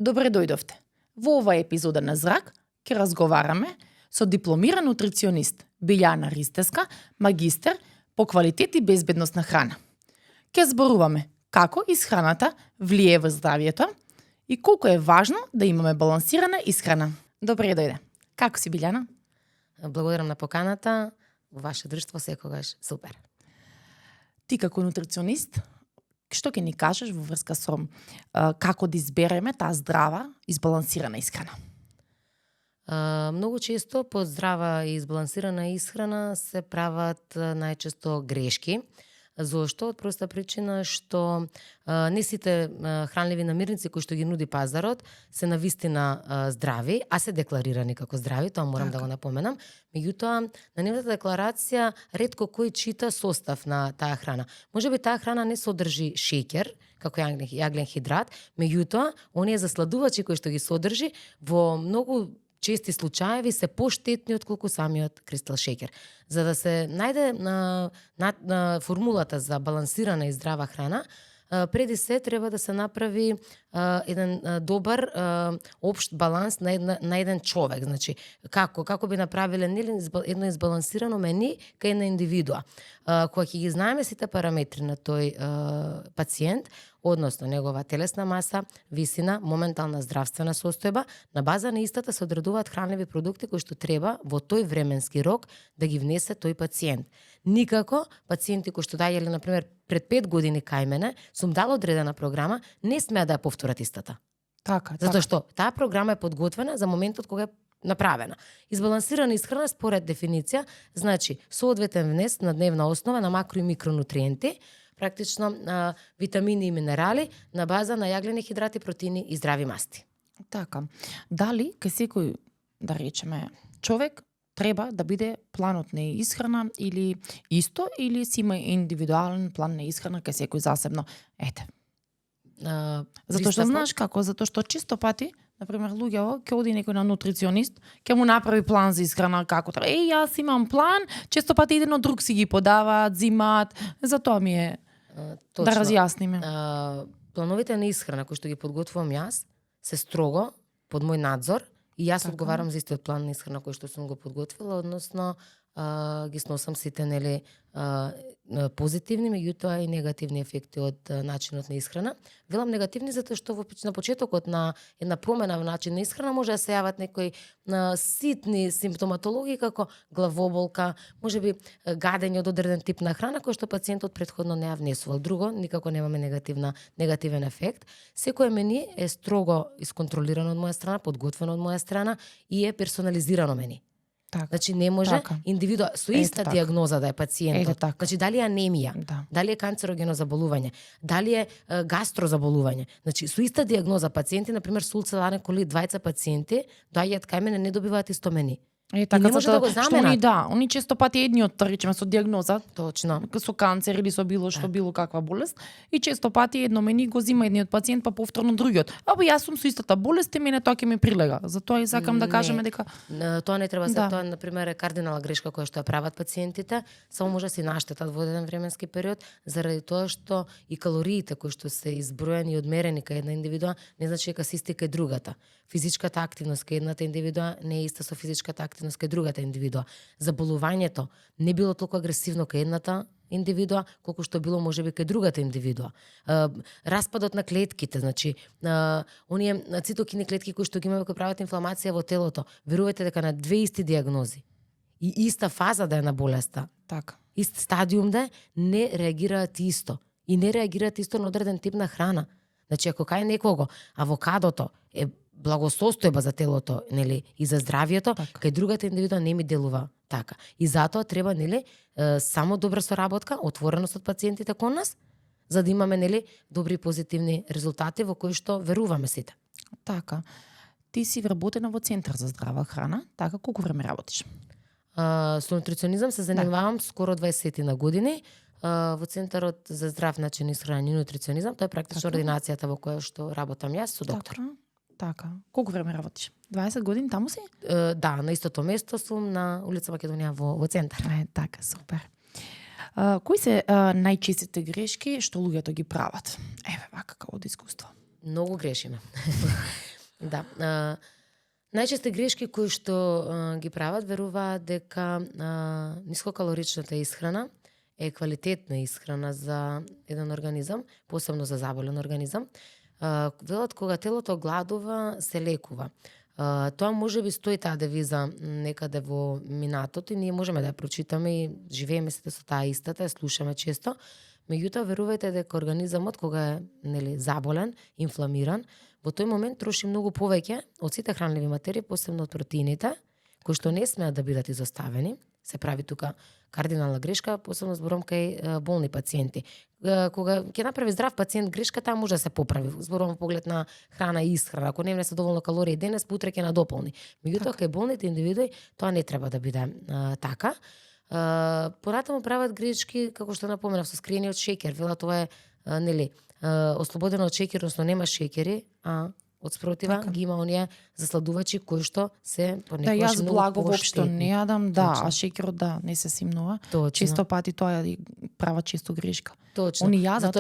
Добре дојдовте. Во оваа епизода на Зрак ќе разговараме со дипломиран нутриционист Билјана Ристеска, магистер по квалитет и безбедност на храна. Ќе зборуваме како исхраната влие во здравието и колку е важно да имаме балансирана исхрана. Добре дојде. Како си, Билјана? Благодарам на поканата. Во ваше друштво секогаш супер. Ти како нутриционист, што ќе ни кажеш во врска со како да избереме таа здрава, избалансирана исхрана? Многу често под здрава и избалансирана исхрана се прават најчесто грешки. Зошто? Од проста причина што не сите хранливи намирници кои што ги нуди пазарот се навистина здрави, а се декларирани како здрави, тоа морам да го напоменам. Меѓутоа, на нивната декларација ретко кој чита состав на таа храна. Можеби таа храна не содржи шеќер, како јаглен хидрат, меѓутоа, оние засладувачи кои што ги содржи во многу чести случаеви се поштетни отколку самиот кристал шеќер. За да се најде на формулата за балансирана и здрава храна, преди се треба да се направи еден добар општ баланс на еден човек. Значи, како би направиле едно избалансирано мени кај една индивидуа. Кога ќе ги знаеме сите параметри на тој пациент, односно негова телесна маса, висина, моментална здравствена состојба, на база на истата се одредуваат хранливи продукти кои што треба во тој временски рок да ги внесе тој пациент. Никако пациенти кои што дајале на пример пред 5 години кај мене, сум дала одредена програма, не смеа да ја повторат истата. Така. Затоа што таа програма е подготвена за моментот кога е направена. Избалансирана исхрана според дефиниција значи соодветен внес на дневна основа на макро и микронутриенти, практично витамини и минерали на база на јаглени хидрати, протеини и здрави масти. Така. Дали кај секој, да речеме, човек треба да биде планот на исхрана или исто, или си има индивидуален план на исхрана кај секој засебно? Ете. Затоа што знаеш како? Затоа што често пати, например, луѓето ќе оди некој на нутриционист, ќе му направи план за исхрана како треба. Јас имам план, често пати еден од друг си ги подаваат, зимаат. Затоа ми е точно, да разјасниме. Плановите на исхрана кои што ги подготвувам јас се строго под мој надзор и јас одговарам за истиот план на исхрана кој што сум го подготвила, односно ги сносам сите позитивни, меѓутоа и негативни ефекти од начинот на исхрана. Велам негативни затоа што на почетокот на една промена во начин на исхрана може да се јават некои ситни симптоматологии како главоболка, можеби гадење од одреден тип на храна кој што пациентот претходно не ја внесувал. Друго, никако немаме негативен ефект. Секое мени е строго исконтролирано од моја страна, подготвено од моја страна и е персонализирано мени. Така. Значи не може индивидуа со иста диагноза да е пациентот. Значи дали е анемија, дали е канцерогено заболување, дали е гастрозаболување. Значи со иста диагноза пациенти, на пример со улцерален колит, двајца пациенти доаѓаат кај мене, не добиваат исто мени. Така, не може да го заменат. Они често пати едниот, речеме, со диагноза, точно, со канцер или со било каква болест, и често пати едно мени го зима едниот пациент, па повторно другиот. Јас сум со истата болест и мене тоа ќе ми прилега. Затоа и сакам да кажеме дека тоа не треба тоа на пример е кардинална грешка која што ја прават пациентите, само може да се наштетат во еден временски период заради тоа што и калориите кои што се изброени и одмерени кај една индивидуа не значи дека се исти кај другата. Физичката активност кај едната индивидуа не е иста со физичката активност кај другата индивидуа. Заболувањето не било толку агресивно кај едната индивидуа колку што било можеби кај другата индивидуа. Распадот на клетките, значи оние цитокини клетки кои што ги имаме кои прават инфламација во телото, верувајте дека на две исти диагнози и иста фаза да е на болеста, така, ист стадиум да е, не реагираат исто. И не реагираат исто на одреден тип на храна. Значи ако кај некого авокадото е благосостојба за телото, нели, и за здравието, кај другата индивидуа не ми делува така. И затоа треба, нели, само добра соработка, отвореност од пациентите кон нас, за да имаме, нели, добри позитивни резултати во кои што веруваме сите. Така. Ти си вработена во Центар за здрава храна, така колку време работиш? Со нутриционизам се занимавам скоро 20 на години. Во Центарот за здрав начин исхрана и нутриционизам, тоа е практично ординацијата во која што работам јас со доктор. Така. Колку време работиш? 20 години таму си? Да, на истото место сум на улица Македонија во Центар. Така, супер. Кои се најчестите грешки што луѓето ги прават? Еве, вака како од искуство. Многу грешиме. Да. Најчести грешки кои што ги прават веруваат дека нискокалоричната исхрана е квалитетна исхрана за еден организам, посебно за заболен организам. Велат кога телото гладува, се лекува. Тоа може би стои таа девиза некаде во минатото и ние можеме да ја прочитаме и живееме сите со таа истата, ја слушаме често. Меѓутоа верувајте дека организамот кога е заболен, инфламиран, во тој момент троши многу повеќе од сите хранливи материи, посебно од протеините, кои што не смеат да бидат изоставени. Се прави тука кардинална грешка, посебно зборам кај болни пациенти. Кога ќе направи здрав пациент грешка, таа може да се поправи. Зборувам поглед на храна и исхрана. Ако не внесе доволно калории денес, утре ќе надополни. Меѓутоа кај болните индивидуи тоа не треба да биде така. Понатаму прават грешки, како што напоменав, со скриени од шеќер. Вела тоа е ослободено од шеќер, односно нема шеќери, а од спротива ги има оние засладувачи кои што се понекогаш јас многу благо воопшто поштетни. не јадам, Точно. а шеќерот не се симнува. Точно. Често пати тоа права често грешка. Точно. Они јадат,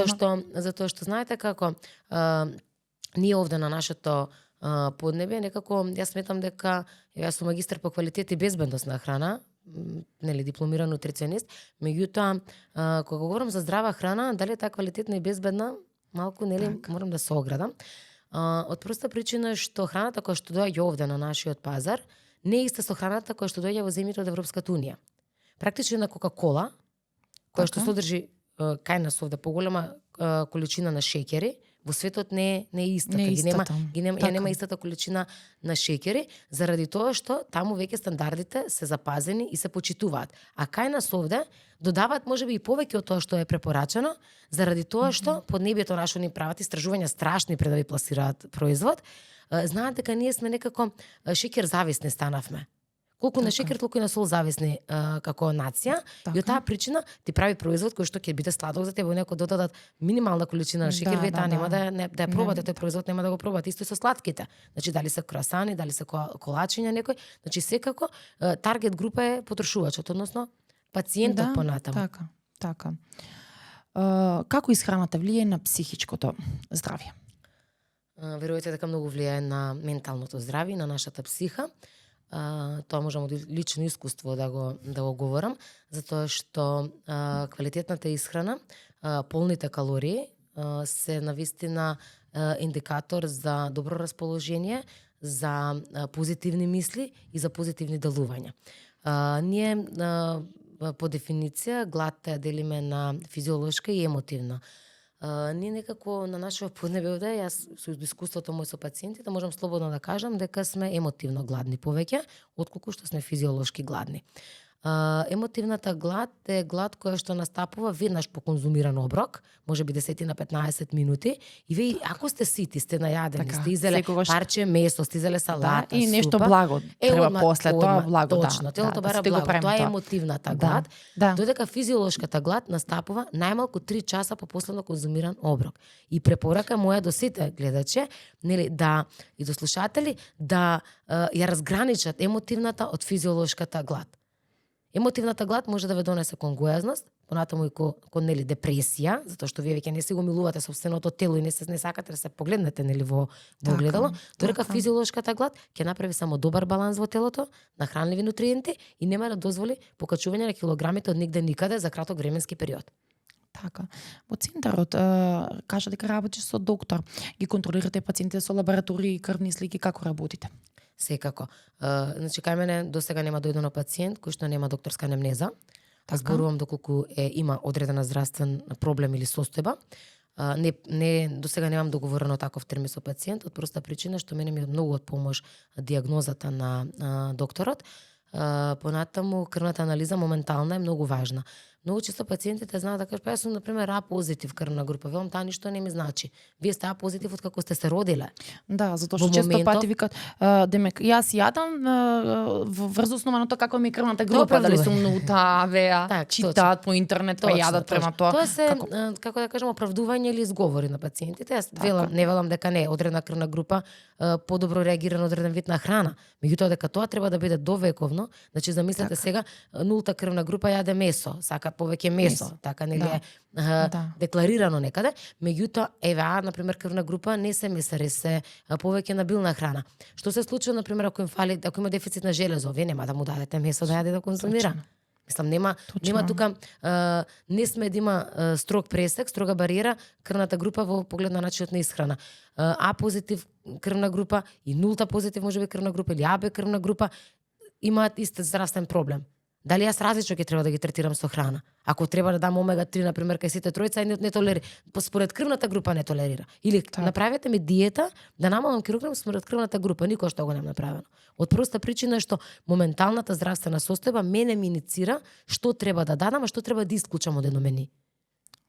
Затоа што знаете како ние овде на нашето поднебе некако јас сметам дека јас сум магистар по квалитет и безбедност на храна, дипломиран нутриционист, меѓутоа кога говорам за здрава храна, дали е таа квалитетна и безбедна, малку морам да се оградам. Од проста причина што храната која што доаѓа овде на нашиот пазар не е иста со храната која што доаѓа во земјите од Европската унија. Практично на Кока-кола, која што содржи кај нас овде поголема количина на шеќери, во светот не е истата. Ја нема истата количина на шеќери, заради тоа што таму веќе стандардите се запазени и се почитуваат. А кај нас овде додаваат можеби и повеќе од тоа што е препорачено, заради тоа што поднебието наше ни прават истражувања страшни пред да ви пласираат производ. Знаат дека ние сме некако шеќер зависни станавме. Колку на шеќер, толку и на сол зависни како нација. И од таа причина ти прави производ кој што ќе биде сладок за тебе, некој додадат минимална количина на шеќер, вие таа нема да ја пробате, тој производ нема да го пробате. Исто и со сладките. Значи дали се круасани, дали се колачиња некој, значи секако таргет група е потрошувачот, односно пациентот понатаму. Така. Како исхраната влијае на психичкото здравје? Верувајте дека многу влијае на менталното здравје, на нашата психа. Тоа можам од лично искуство да го говорам, затоа што квалитетната исхрана, полните калории се навистина индикатор за добро расположение, за позитивни мисли и за позитивни делувања. Ние по дефиниција глад ја делиме на физиолошка и емотивна. Ние некако на нашето поднебе овде, јас со искуството мој со пациентите можам слободно да кажам дека сме емотивно гладни повеќе, отколку што сме физиолошки гладни. Емотивната глад е глад која што настапува веднаш по конзумиран оброк, можеби 10 на 15 минути, и вие ако сте сити, сте најадени, сте изеле парче месо, сте изеле салата, и нешто благо треба после тоа благо. Точно, телото бара благо, тоа е емотивната глад, додека физиолошката глад настапува најмалку 3 часа по последно конзумиран оброк. И препорака моја до сите гледачи, да и до слушатели, да ја разграничат емотивната од физиолошката глад. Емотивната глад може да ве донесе кон гојазност, понатаму и кон депресија, затоа што вие веќе не си го милувате сопственото тело и не сакате да се погледнете во огледало, додека физиолошката глад ќе направи само добар баланс во телото на хранливи нутриенти и нема да дозволи покачување на килограмите од нигде никаде за краток временски период. Така. Во центарот кажа дека работиш со доктор. Ги контролирате пациентите со лаборатории и крвни слики, како работите? Секако. Значи, кај мене досега нема дојдено пациент кој што нема докторска анамнеза. Зборувам доколку има одредена здравствен проблем или состојба. Досега немам договорено таков термин со пациент, од проста причина што мене ми од многу од помош дијагнозата на докторот. Понатаму крвната анализа моментална е многу важна. Многу често пациентите знаат да кажат, јас сум, например, А позитив крвна група. Велам, таа ништо не ми значи. Вие сте А позитив од како сте се родиле. Да, затоа што често пати викат, демек, јас јадам врз основа на тоа како ми е крвната група, дали сум на УТА, читаат по интернет, па јадат према тоа. Тоа се, како да кажем, оправдување или изговори на пациентите. Јас не велам дека не, одредна крвна група подобро реагира на одреден вид на храна. Меѓутоа дека тоа треба да биде довековно, значи замислете сега, нулта крвна група јаде месо, сакат повеќе месо, Месо. така нели Да. е Да. декларирано некаде, меѓутоа на пример крвна група не се месари, се повеќе на билна храна. Што се случува на пример ако им фали, ако има дефицит на железо, вие нема да му дадете месо да јаде да конзумира. Точно. Мислам нема тука не сме да има строг пресек, строга бариера крвната група во поглед на начинот на исхрана. А позитив крвна група и нулта позитив можеби крвна група или АБ крвна група имаат ист здравствен проблем. Дали јас различно ќе треба да ги третирам со храна? Ако треба да дам омега 3 на пример кај сите тројца, едниот не толерира, според крвната група не толерира. Или направете ми диета да намалам килограм според крвната група, никош што го нема направено. Од проста причина е што моменталната здравствена состојба мене ми иницира што треба да дадам, а што треба да исклучам од едно мени.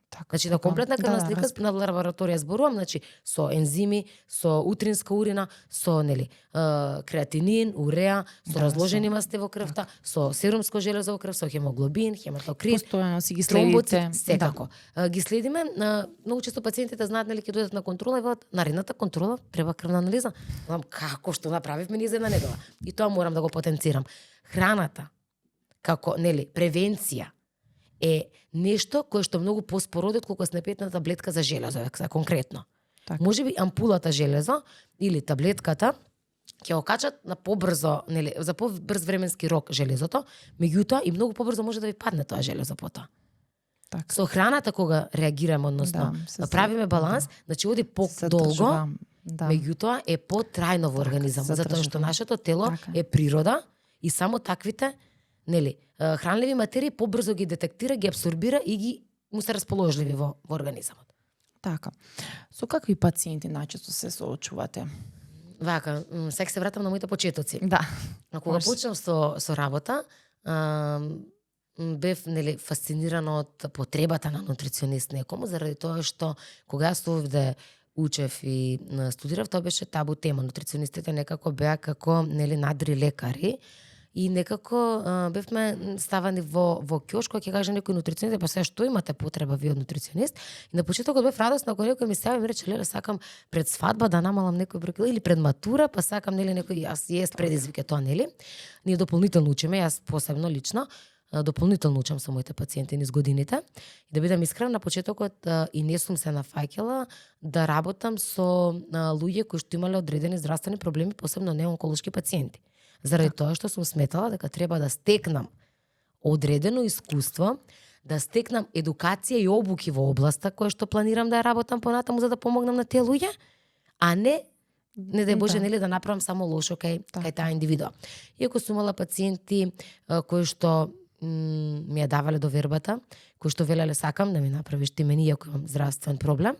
Така, Значи на комплетна крвна слика на лабораторија зборувам, значи со ензими, со утринска урина, со креатинин, уреа, со разложени масти во крвта, со серумско железо во крв, со хемоглобин, хематокрит, постојано си ги следите. секако. Ги следиме, многу често пациентите знаат нели ќе дојдат на контрола и велат наредната контрола треба крвна анализа. Знам како што направивме ние за една недела. И тоа морам да го потенцирам. Храната како превенција е нешто кое што многу поспоро од колку снепетна таблетка за железо, конкретно. Така. Можеби ампулата железо или таблетката ќе го качат на побрзо, за побрз временски рок железото, меѓутоа и многу побрзо може да ви падне тоа железо потоа. Така. Со храната кога реагираме, односно правиме баланс, значи оди подолго, меѓутоа е потрајно во организмот, затоа што нашето тело е природа и само таквите хранливи материи побрзо ги детектира, ги абсорбира и му се расположливи во организмот. Така. Со какви пациенти најчесто се соочувате? Вака, сега се вратам на моите почетоци. Да. Кога почнав со работа, бев фасцинирана од потребата на нутриционист некому, заради тоа што кога јас овде учев и студирав, тоа беше табу тема. Нутриционистите некако беа како надри лекари. И некако бевме ставани во кјош, кој ќе каже некој нутриционист, па сега што имате потреба ви од нутриционист? И на почетокот бев радосна кога некој ми се јави и ми рече, леле, сакам пред свадба да намалам некој број килограми или пред матура, па сакам некој јас јест предизвик е тоа, нели? Ние дополнително учиме, јас посебно лично дополнително учам со моите пациенти низ годините. И да бидам искрена, на почетокот и не сум се нафаќала да работам со луѓе кои што имале одредени здравствени проблеми, посебно неонколошки пациенти. Заради тоа што сум сметала дека треба да стекнам одредено искуство, да стекнам едукација и обуки во областа која што планирам да ја работам понатаму за да помогнам на тие луѓе, а не дај Боже да направам само лошо кај таа индивидуа. Иако сум имала пациенти кои што ми ја давале довербата, кои што велеле сакам да ми направиш ти мене иако имам здравствен проблем,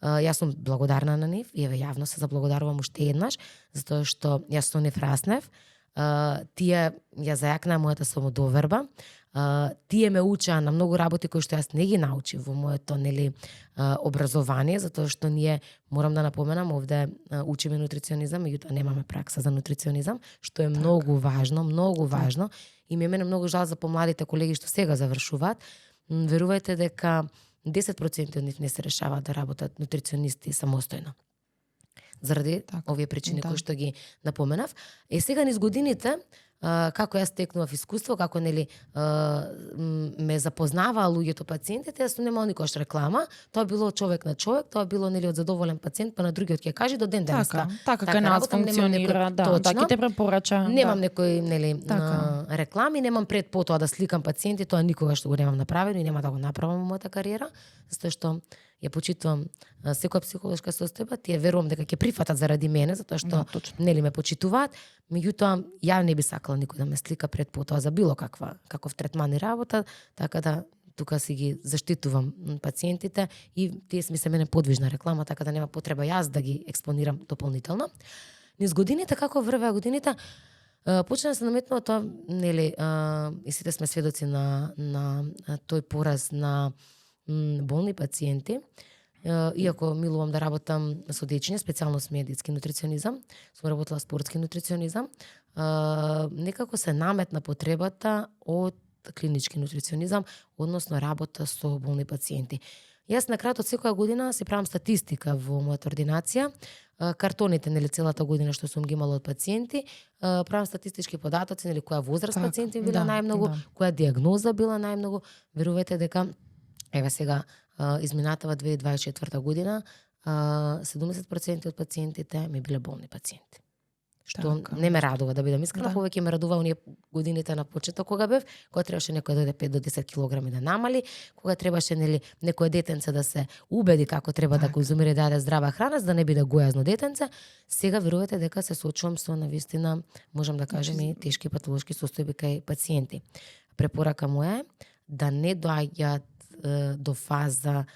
јас сум благодарна на нив и еве јавно се заблагодарувам уште еднаш, затоа што јас со нив раснев. Тие ја зајакнаа мојата самодоверба. Тие ме учаа на многу работи кои што јас не ги научив во моето образование, затоа што ние, морам да напоменам, овде учиме нутриционизам, меѓутоа немаме пракса за нутриционизам, што е многу важно. И мене многу жал за помладите колеги што сега завршуваат. Верувајте дека 10% од нив не се решаваат да работат нутриционисти самостојно. Заради овие причини кои што ги напоменав. Сега низ годините, како јас стекнував искуство, како ме запознаваа луѓето пациентите, јас немал никош реклама, тоа било човек на човек, тоа било од задоволен пациент, па на другиот ќе каже до ден денес. Така кај нас функционира, ќе те препорача. Немам некој реклами, немам пред по тоа да сликам пациенти, тоа никогаш го немам направено и нема да го направам во мојата кариера, затоа што ја почитувам секоја психолошка состојба, тие верувам дека ќе прифатат заради мене, затоа што ме почитуваат, меѓутоа ја не би сакала никој да ме слика пред по тоа за било каков третман и работа, така да тука си ги заштитувам пациентите и тие ми се мене подвижна реклама, така да нема потреба јас да ги експонирам дополнително. Низ годините, како врвеа годините, почна да се наметнува тоа, и сите сме сведоци на тој пораз на болни пациенти. Иако милувам да работам со дечиња, специјално со детски нутриционизам, сум работела спортски нутриционизам, некако се наметна потребата од клинички нутриционизам, односно работа со болни пациенти. Јас на крајот од секоја година си правам статистика во мојата ординација, картоните, нели, целата година што сум ги имала од пациенти, правам статистички податоци, нели, која возраст пациенти била најмногу, која диагноза била најмногу. Верувајте дека еве сега изминатава 2024 година 70% од пациентите ми биле болни пациенти. Што не ме радува, да бидам искрена, повеќе ме радува оние годините на почеток кога бев, кога требаше некој да дојде 5 до 10 килограми да намали, кога требаше, нели, некој детенце да се убеди како треба да конзумира и да јаде здрава храна, за да не биде гојазно детенце. Сега верувате дека се соочувам со навистина, можам да кажем, и тешки патолошки состојби кај пациенти. Препорака моја е да не доаѓаат до фаза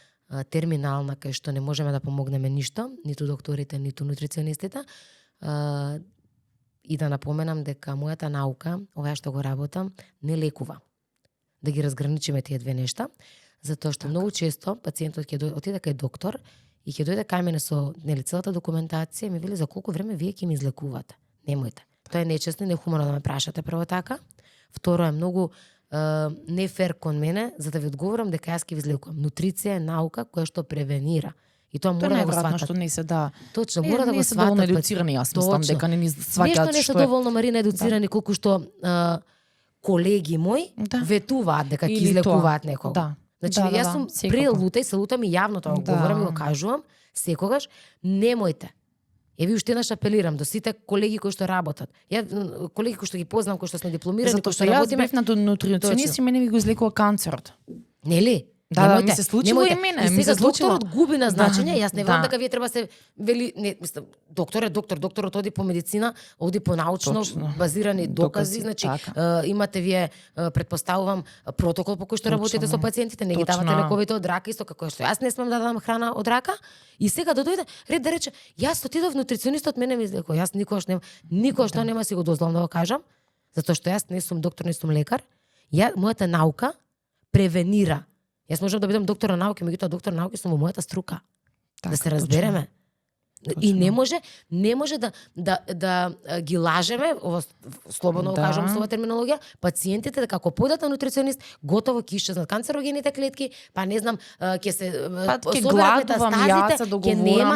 терминална кај што не можеме да помогнеме ништо, ниту докторите, ниту нутриционистите. И да напоменам дека мојата наука, ова што го работам, не лекува. Да ги разграничиме тие две нешта, затоа што многу често пациентот ќе отиде кај доктор и ќе дојде кај мене со, нели, целата документација и ми вели за колку време вие ќе ми излекувате. Немојте. Тоа е нечестно и нехумано да ме прашате прво така. Второ е многу не фер кон мене, за да ви одговорам дека јас ќе ви излекувам. Нутриција е наука која што превенира. И тоа мора да го сватат. Што не се да. Точно, мора да го не се доволно сватат. едуцирани, јас мислам дека не ни сваќаат не се доволно, Марина, едуцирани колку што колеги мои ветуваат дека ќе излекуваат некого. Да. Значи, јас сум прелута и се лутам и јавно тоа го говорам и го кажувам секогаш, немојте. Еви уште еднаш апелирам до сите колеги кои што работат. Колеги кои што ги познам, кои што сме дипломирани, кои што работиме. Затоа јас бев на нутриционист и мене ми го излекува канцерот. Нели? Да, ми се случило и мене. И сега докторот губи на значење. Јас не велам дека вие треба се вели, не, мислам, доктор е доктор, докторот оди по медицина, оди по научно базирани докази, значи имате вие, претпоставувам, протокол по кој што работите со пациентите, не ги давате лековите од рака, исто како што јас не смам да дадам храна од рака. И сега да дојде ред да рече, јас отидов нутриционистот, мене ми излекува. Јас никогаш нема си го дозволам да го кажам, затоа што јас не сум доктор, не сум лекар. Мојата наука превенира. Јас можам да бидам доктор на науки, меѓутоа доктор на науки сум во мојата струка. Да се разбереме. И не може да ги лажеме, ова слободно го кажам со ова терминологија, пациентите дека ако појдат на нутриционист, готово ќе исчезнат канцерогените клетки, па не знам, ќе се ќе гладувам,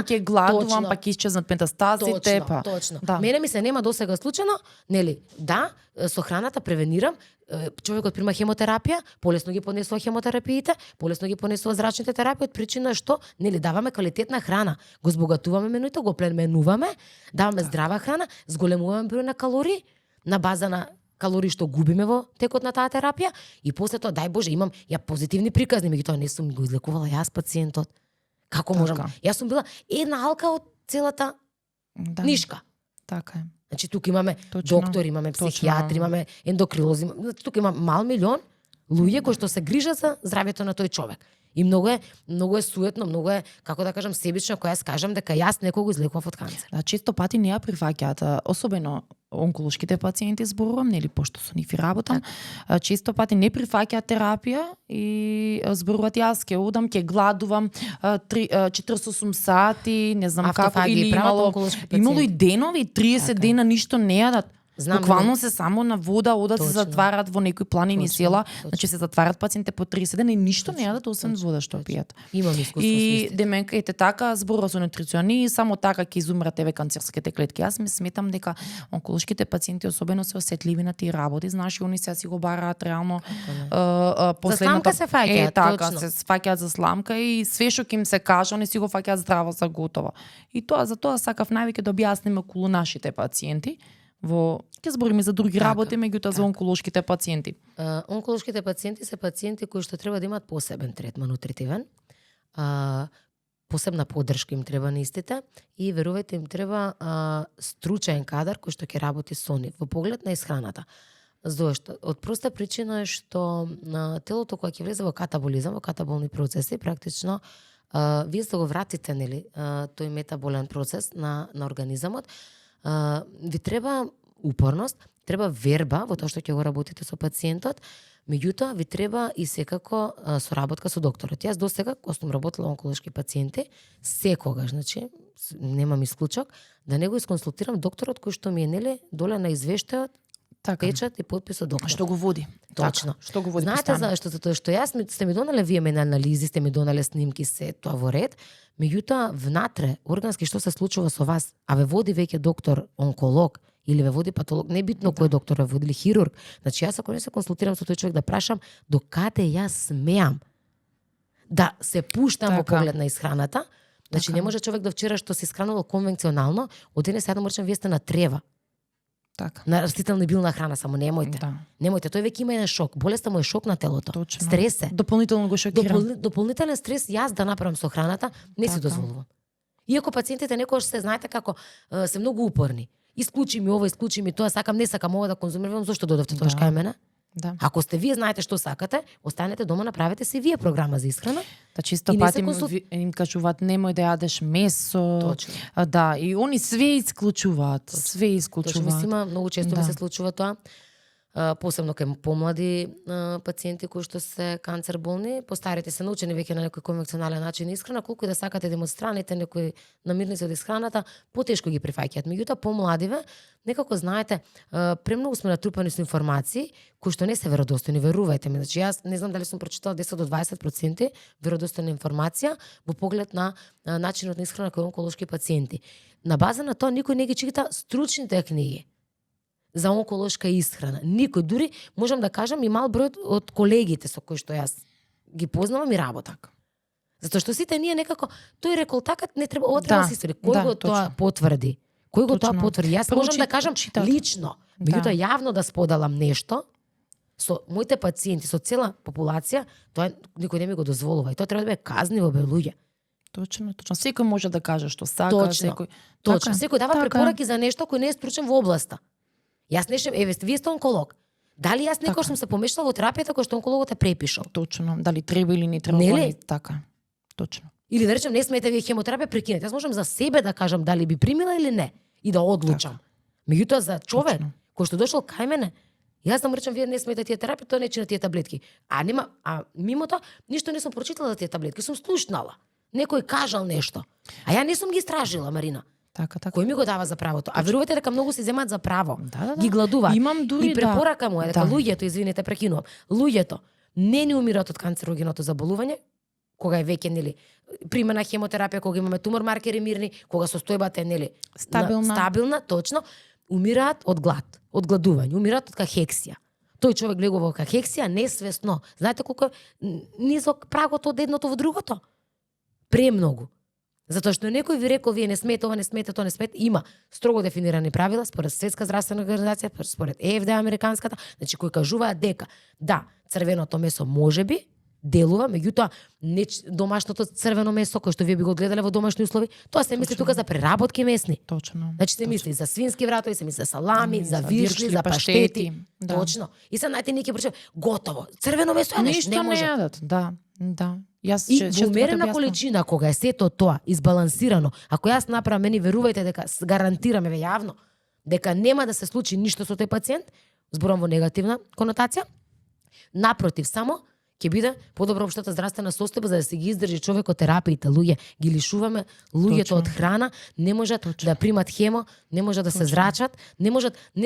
ќе гладувам, па ќе исчезнат метастазите, па. Точно. Мене ми се нема досега случајно, нели? Да, со храната превенирам. Човекот прима хемотерапија, полесно ги понесува хемотерапиите, полесно ги понесува зрачните терапии, од причина што нели даваме квалитетна храна, го збогатуваме менуито, го племенуваме, даваме здрава храна, зголемуваме број на калории на база на калории што губиме во текот на таа терапија и после тоа, дај Боже, имам позитивни приказни, меѓутоа не сум го излекувала јас пациентот. Како можам? Јас сум била една алка од целата нишка. Така е. Значи тука имаме доктори, имаме психијатри, имаме ендокринолози, тука има мал милион луѓе кои што се грижат за здравјето на тој човек. И многу е суетно, многу е, како да кажам, себично кога јас кажам дека јас некого излекував од канцер. Да, често пати не ја прифаќаат, особено онколошките пациенти зборувам, нели, пошто со нив работам, често пати не прифаќаат терапија и зборуваат јас ќе одам, ќе гладувам 48 сати, не знам како, или имало и денови, 30 дена ништо не јадат. Буквално се само на вода одат, се затварат во некои планини села, значи се затварат пациентите по 30 дена и ништо не јадат освен вода што пијат. Имам искуство. И деменка ете така зборува со нутрициони, само така ќе изумрат еве канцерските клетки. Јас ми сметам дека онколошките пациенти особено се осетливи на тие работи, знаеш, они се си го бараат реално последната се фаќаат, така се фаќаат за сламка и све што ќе им се каже, они си го фаќаат здраво за готово. И тоа затоа сакав највеќе да објасниме околу нашите пациенти. Ќе збориме за други работи, меѓутоа за онколошките пациенти. Онколошките пациенти се пациенти кои што треба да имаат посебен третман нутритивен. Посебна поддршка им треба на истите и верувајте им треба стручен кадар кој што ќе работи со нив во поглед на исхраната. Зошто? Од проста причина е што телото кога ќе влезе во катаболизам, во катаболни процеси, практично вие сте го вратите, нели, тој метаболен процес на организамот. Ви треба упорност, треба верба во тоа што ќе го работите со пациентот, меѓутоа ви треба и секако соработка со докторот. Јас досега, кога сум работела онколошки пациенти, секогаш, значи, немам исклучок, да не го исконсултирам докторот кој што ми е, нели, доле на извештајот Така. печат и потпис од доктор. Што го води. Точно. Така, што го води Знаете постојано. зашто? Затоа што сте ми донале вие мене анализи, сте ми донале снимки, се тоа во ред, меѓутоа внатре органски што се случува со вас, а ве води веќе доктор онколог или ве води патолог, не битно кој доктор ве води или хирург. Значи јас ако не се консултирам со тој човек да прашам до каде јас смеам да се пуштам во Така. поглед на исхраната. Значи Така. не може човек да вчера што се исхранувал конвенционално, од денес ја мрчам вие сте на трева, Така. на растителна и билна храна, само немојте. Да. Немојте, тој веќе има еден шок. Болеста му е шок на телото. Точно. Стрес е. Дополнително го шокира. Дополнителен стрес јас да направам со храната, не си Така. дозволувам. Иако пациентите некогаш се знаете како се многу упорни. Исклучи ми ова, исклучи ми тоа, сакам, не сакам ова да конзумирам, зошто додовте тоа Да. кај мене? Да. Ако сте вие знаете што сакате, останете дома, направете си вие програма за исхрана. Да, чисто И не пати се консул- им кажуваат немој да јадеш месо. Точно. Да, и они све исклучуваат, све Точно, исклучуваат. мислима, многу често ми Да. се случува тоа. Посебно кај помлади пациенти кои што се канцер болни, постарите се научени веќе на некој конвенционален начин исхрана, колку и да сакате да им отстраните некои намирници од исхраната, потешко ги прифаќаат. Меѓутоа помладиве, некако знаете, премногу сме натрупани со информации кои што не се веродостојни, верувајте ми. Значи јас не знам дали сум прочитала 10 до 20% веродостојна информација во поглед на начинот на исхрана кој онколошки пациенти. На база на тоа никој не ги чита стручните книги за онколошка исхрана. Никој, дури можам да кажам и мал број од колегите со кои што јас ги познавам и работам. Затоа што сите ние некако тој рекол така не треба, ова треба да се истори. Кој да, го тоа точно. потврди? Кој го тоа Точно. потврди? Јас можам да кажам читат. лично, Да. меѓутоа јавно да споделам нешто со моите пациенти, со цела популација, тоа никој не ми го дозволува и тоа треба да биде казниво, бе луѓе. Точно, точно. Секој може да каже што сака, Точно. секој. Точно, секој дава така. препораки за нешто кој не е стручен во областа. Јас не шем, вие сте онколог. Дали јас некој Така. сум се помешала во терапијата кој што онкологот е препишал? Точно, дали треба или не треба. Нели? они Така. Точно. Или да речем не смете вие хемотерапија прекинете. Јас можам за себе да кажам дали би примила или не и да одлучам. Меѓутоа за човек Точно. кој што дошол кај мене, јас да му речам вие не смете тие терапија, тоа не чина тие таблетки. Мимо тоа ништо не сум прочитала за тие таблетки, сум слушнала. Некој кажал нешто. А ја не сум ги истражила, Марина. Така, така. Кој ми го дава за правото? А верувате дека многу се земаат за право. Да. Ги гладуваат. Имам дури И препорака му е дека Да. луѓето, извинете, прекинувам, луѓето не ни умираат од канцерогеното заболување, кога е веќе нели примена хемотерапија, кога имаме тумор маркери мирни, кога состојбата е нели стабилна, точно, умираат од глад, од гладување, умираат од кахексија. Тој човек влегува во кахексија несвесно. Знаете колку е низок прагот од едното во другото? Премногу. Затоа што некој ви рекол вие не смете ова, не смете тоа, не смете, има строго дефинирани правила според Светска здравствена организација, според ЕФДА американската, значи кои кажуваат дека да, црвеното месо можеби делува, меѓутоа не домашното црвено месо кој што вие би го гледале во домашни услови, тоа се мисли Точно. тука за преработки месни. Точно. Значи се мисли за свински вратови, се мисли за салами, за виршли, виршли, за паштети. Да. Точно. И се најте ние ќе прочитаме готово. Црвено месо јадеш, Ништо не може. не јадат. Да, да. Јас И често во умерена пати објаснам. количина, кога е сето тоа избалансирано, ако јас направам, мене верувајте дека гарантираме ве јавно, дека нема да се случи ништо со тој пациент, зборам во негативна конотација, напротив, само ќе биде подобра општата здравствена состојба за да се ги издржи човекот терапиите. Луѓе ги лишуваме луѓето Точно. од храна, не можат да примат хемо, не можат да се зрачат, не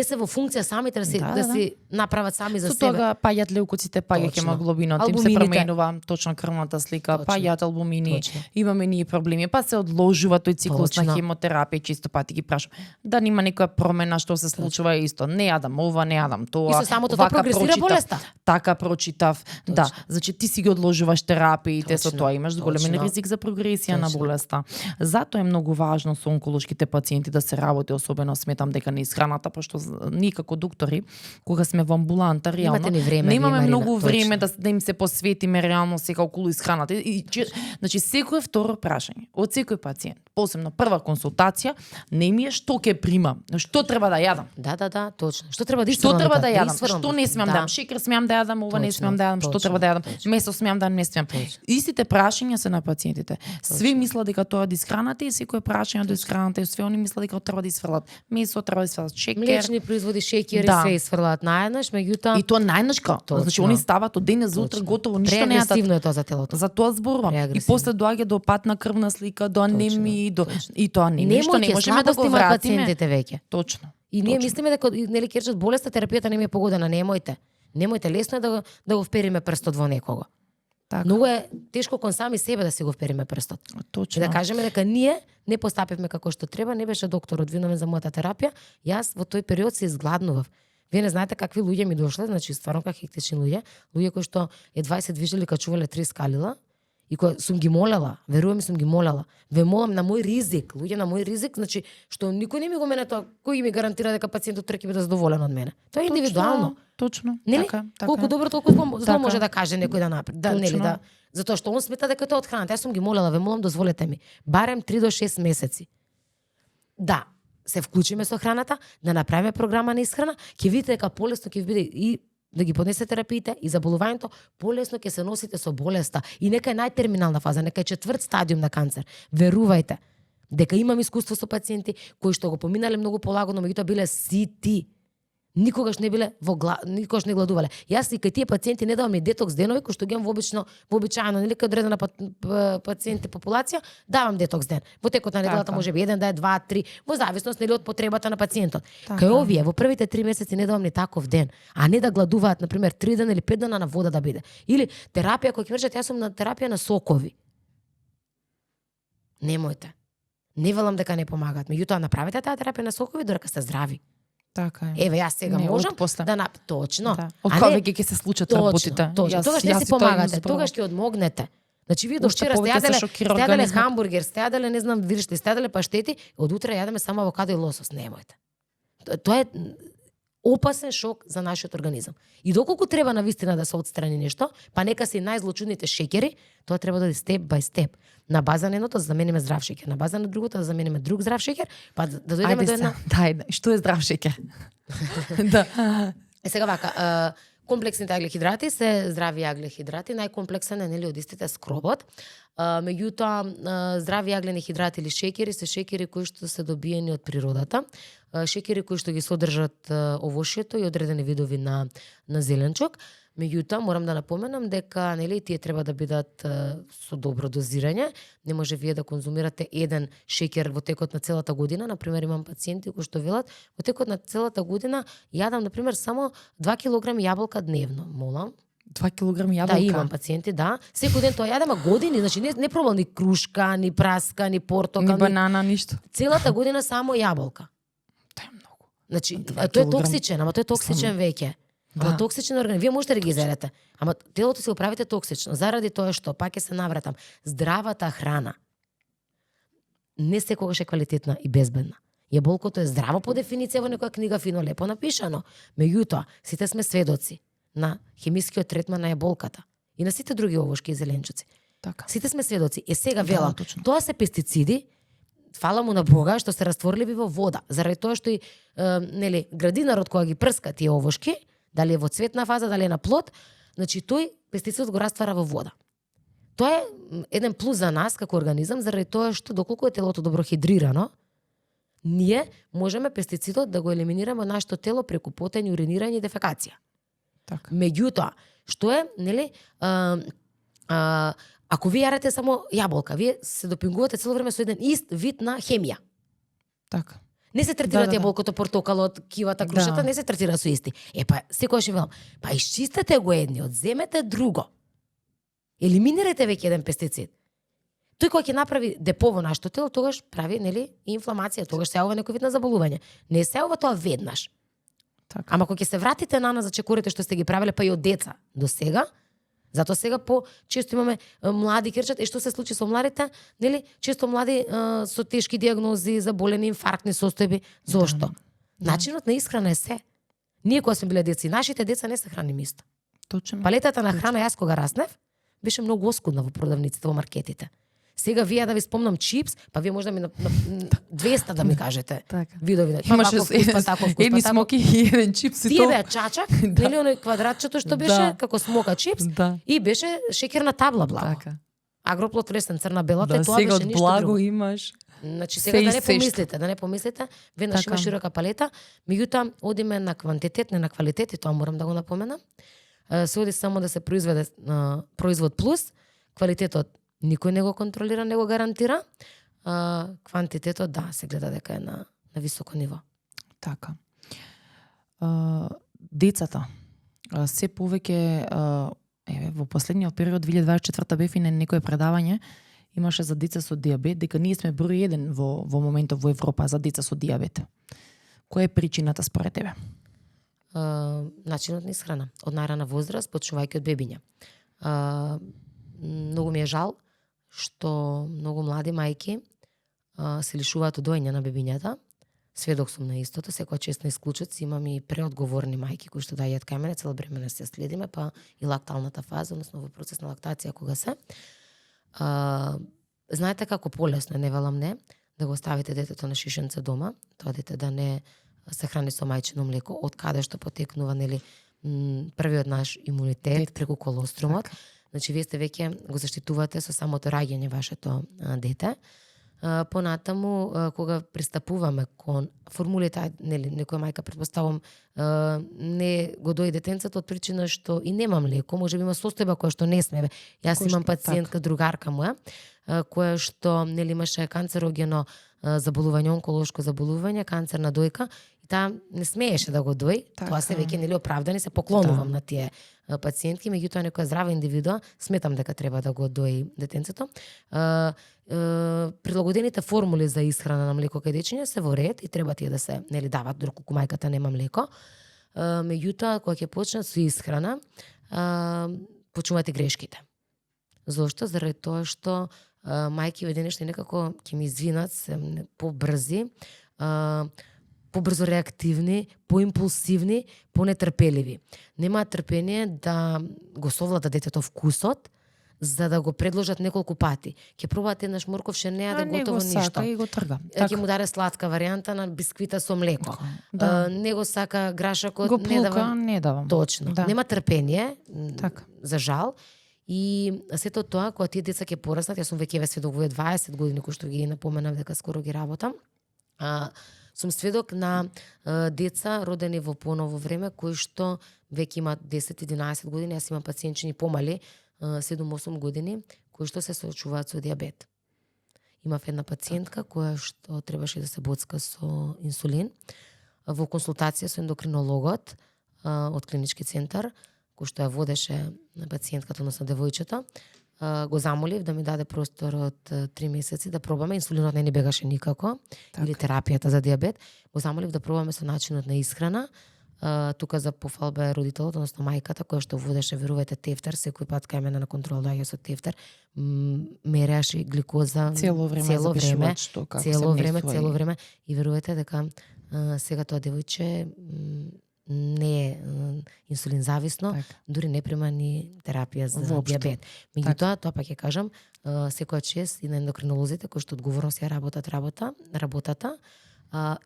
се во функција самите да си направат сами за Со себе. тога паѓаат леукоците, паѓа Точно. хемоглобинот, им се Албумините. променува точно крвната слика, Точно. паѓаат албумини, Точно. имаме ние проблеми, па се одложува тој циклус Точно. на хемотерапија, чисто пати ги прашам. Да нема некоја промена што се случува исто. Не јадам ова, не јадам тоа. И со самото тоа вака прогресира прочитав, болеста. Така прочитав. Да, значи ти си ги одложуваш терапиите, со Точно. тоа имаш големен Точно. ризик за прогресија на Точно. болеста. Затоа е многу важно со онколошките пациенти да се работи, особено сметам дека на исхраната, пошто ние како доктори, кога сме во амбуланта, реално Немате ни време, немаме Марина, многу точно. време да им се посветиме реално сега околу исхраната. Значи секое второ прашање од секој пациент, посебно прва консултација, не ми е што ќе примам, што треба да јадам. Да, точно. Што треба да Што исфрлам треба да тоа? јадам? Исфрлам. Што не смеам да јадам? Шекер смеам да јадам, ова не Точно, смеам да јадам, што точно. треба да јадам, месо смеам да не смеам. Истите прашања се на пациентите. Сви мислат дека тоа да исхраната и секој прашање до исхраната и све они мислат дека треба да исфрлат месо, треба да исфрлат шекер. Млечни производи, шеќер Да. и све исфрлаат наеднаш, меѓутоа И тоа најнашка. Значи они стават од денес за утре готово, ништо не јадат. Преагресивно е тоа за телото. За тоа зборувам. И Преагресивно. после доаѓа до пат на крвна слика, до анемии, до и тоа не Немојте, ништо не можеме да го слабости имаат вратиме. пациентите веќе. Точно. И ние Точно. мислиме дека нели ќе речат болеста терапијата не ми е погодена, немојте. Немојте, лесно е да го впериме прстот во некого. Така. Многу е тешко кон сами себе да си го впериме прстот. И Точно. да кажеме дека ние не постапивме како што треба, не беше докторот виновен за мојата терапија, јас во тој период се изгладнував. Вие не знаете какви луѓе ми дошле, значи стварно како хектични луѓе кои што едва се движеле качувале 3 скалила и кои сум ги молела, верувам сум ги молела. Ве молам на мој ризик, луѓе на мој ризик, значи што никој не ми го мене тоа, кој ми гарантира дека пациентот утре ќе биде задоволен од мене. Тоа е индивидуално. Точно. Нели? Така, така. Колку добро толку зло Така. може да каже некој да направи. Да, нели, Точно. да. Затоа што он смета дека тоа од храната. Јас сум ги молела, ве молам дозволете ми, барем 3 до 6 месеци. Да, се вклучиме со храната, да направиме програма на исхрана, ќе видите дека полесно ќе биде и да ги поднесе терапиите и заболувањето, полесно ќе се носите со болеста. И нека е најтерминална фаза, нека е 4 стадиум на канцер. Верувајте, дека имам искуство со пациенти кои што го поминале многу полагодно, меѓутоа биле сити. Никогаш не биле никогаш не гладувале. Јас и кај тие пациенти не давам ни детокс денови, кои што ги имам вообичаено, нели кај одредена пациенти популација, давам детокс ден. Во текот на неделата Така. може би 1 да е 2, 3, во зависност нели од потребата на пациентот. Така. Кај овие во првите 3 месеци не давам ни таков ден, а не да гладуваат на пример 3 дена или 5 дена на вода да биде. Или терапија кој ќе речат јас сум на терапија на сокови. Немојте. Не велам дека не помагаат, меѓутоа направете таа терапија на сокови додека сте здрави. Така е. Еве јас сега Не, можам отпосле. да точно. Да. А Од не- кога веќе ќе се случат работите. Точно. Тогаш не јас си и тоа помагате, им тогаш ќе одмогнете. Значи вие до Уште вчера сте повеќе се јаделе, шокира сте јаделе организмот. хамбургер, сте јаделе не знам виршли, сте јаделе паштети, од утре јадеме само авокадо и лосос, немојте. Тоа е опасен шок за нашиот организам. И доколку треба навистина да се отстрани нешто, па нека се и најзлочудните шеќери, тоа треба да оди степ бај степ. На база на едното да замениме здрав шеќер, на база на другото да замениме друг здрав шеќер, па да дојдеме Ајде до една. Дај, што е здрав шеќер? Да. Е сега вака, комплексните аглехидрати се здрави аглехидрати, најкомплексен е нели од истите скробот. Меѓутоа здрави аглени хидрати или шеќери се шеќери кои што се добиени од природата, шеќери кои што ги содржат овошјето и одредени видови на зеленчук. Меѓутоа морам да напоменам дека нели тие треба да бидат со добро дозирање. Не може вие да конзумирате еден шеќер во текот на целата година. Например, имам пациенти кои што велат во текот на целата година јадам на пример само 2 килограми јаболка дневно. Молам. 2 килограми јаболка. Да, имам пациенти, да. Секој ден тоа јадам, а години, значи не пробал ни крушка, ни праска, ни портокал, Ни банана, ништо. целата година само јаболка. Тоа е многу. Значи, 2 тој е килограм. токсичен, ама тој е токсичен веќе. Ама Да. токсичен организм. Вие можете да ги изедете, ама телото се оправите токсично. Заради тоа што, пак ќе се навратам, здравата храна не секогаш е квалитетна и безбедна. Јаболкото е здраво по дефиниција во некоја книга, фино лепо напишано. Меѓутоа, сите сме сведоци на хемискиот третман на јаболката и на сите други овошки и зеленчуци. Така. Сите сме сведоци. Сега Да, велам, точно. тоа се пестициди, фала му на Бога што се растворливи во вода, заради тоа што и нели градинарот кога ги прска тие овошки, дали е во цветна фаза, дали е на плод, значи тој пестицидот го раствара во вода. Тоа е еден плюс за нас како организам, заради тоа што доколку е телото добро хидрирано, ние можеме пестицидот да го елиминираме од нашето тело преку потење, уринирање и дефекација. Така. Меѓутоа, што е, нели, ако вие јадете само јаболка, вие се допингувате цело време со еден ист вид на хемија. Така. Не се третираат Да. јаболкото, портокалот, кивата, крушата, не се третира со исти. Па, секогаш ќе велам, па исчистете го едниот, земете друго. Елиминирате веќе еден пестицид. Тој кој ќе направи депо во нашето тело, тогаш прави, нели, инфламација, тогаш се јавува некој вид на заболување. Не се јавува тоа веднаш. Така. Ама кога ќе се вратите на за чекорите што сте ги правеле па и од деца до сега, затоа сега често имаме млади ќе речат, што се случи со младите, нели? Често млади со тешки дијагнози, заболени, инфарктни состојби. Зошто? Начинот на исхрана е се. Ние кога сме биле деца, нашите деца не се храним исто. Точно. Палетата на храна јас кога раснев, беше многу оскудна во продавниците, во маркетите. Сега вие да ви спомнам чипс, па вие може да ми на 200 да ми кажете. Така. Видови. Имаше едни тако. смоки и еден чипс и Тие то. беа чачак, нели оној квадратчето што беше како смока чипс Да. и беше шеќерна табла благо. Така. Агроплод лесен црна белата и Да, тоа сега беше од ништо благо друго. имаш. Значи се сега и се да не помислите, веднаш Така. има широка палета, меѓутоа одиме на квантитет, не на квалитет, и тоа морам да го напоменам. Се оди само да се произведе производ плюс, квалитетот никој не го контролира, не го гарантира. Квантитетот да, се гледа дека е на високо ниво. Така. Децата се повеќе во последниот период 2024 бев и на некое предавање имаше за деца со дијабет, дека ние сме број 1 во моментот во Европа за деца со дијабет. Која е причината според тебе? Начинот на исхрана, од најрана возраст, почнувајќи од бебиња. Многу ми е жал што многу млади мајки се лишуваат од доење на бебињата. Сведок сум на истото, секоја честна исклучоци, имам и преодговорни мајки кои што дајат кај мене, цело време не се следиме, па и лакталната фаза, односно во процес на лактација кога се. Знаете како полесно е, не велам не, да го оставите детето на шишенце дома, тоа дете да не се храни со мајчино млеко, од каде што потекнува нели првиот наш имунитет преку колострумот. Значи вие сте веќе го заштитувате со самото раѓање вашето дете. Понатаму кога пристапуваме кон формулите, нели некоја мајка претпоставам не го дои детенцето од причина што и нема млеко, можеби има состојба која што не смее. Јас имам пациентка, другарка моја, која што нели имаше канцерогено заболување, онколошко заболување, канцер на дојка, и таа не смееше да го дои. Тоа се веќе нели оправдани, се поклонувам на тие пациентки, меѓутоа некоја здрава индивидуа сметам дека треба да го дои детенцето. Прилагодените формули за исхрана на млеко кај дечиња се во ред и треба тие да се нели дават доколку мајката нема млеко. Меѓутоа кога ќе почнат со исхрана, почнуваат и грешките. Зошто? Заради тоа што мајки веднаш некако ќе ми извинат, се побрзи, побрзо реактивни, поимпулсивни, понетрпеливи. Немаат трпение да го совлада детето вкусот, за да го предложат неколку пати. Ќе пробаат еднаш морковше, неа да готово ништо. И го трга. Ќе му даде сладка варијанта на бисквита со млеко. Да. Не го сака грашакот, Го не давам. не давам. Точно. Да. Нема трпение, Така. за жал. И сето тоа, кога тие деца ќе пораснат, јас сум веќе сведок во 20 години, кои што ги напоменав дека скоро ги работам, сум сведок на деца родени во поново време, кои што веќе имаат 10-11 години, јас имам пациентчини помали, 7-8 години, кои што се соочуваат со дијабет. Имав една пациентка која што требаше да се боцка со инсулин. Во консултација со ендокринологот од клинички центар, кој што ја водеше на пациентката, односно девојчето, го замолив да ми даде простор од 3 месеци да пробаме. Инсулинот не ни бегаше никако, или терапијата за дијабет. Го замолив да пробаме со начинот на исхрана. Тука за пофалба е родителот, односно мајката, која што водеше, верувате, тефтер, секој пат кај мене на контрол доаѓа со тефтер, мереше гликоза Цело време и верувате дека сега тоа девојче не е инсулин зависно, дури не прима ни терапија за дијабет. Меѓутоа, тоа пак ќе кажам, секоја чест и на ендокринолозите кои што одговорно си ја работата,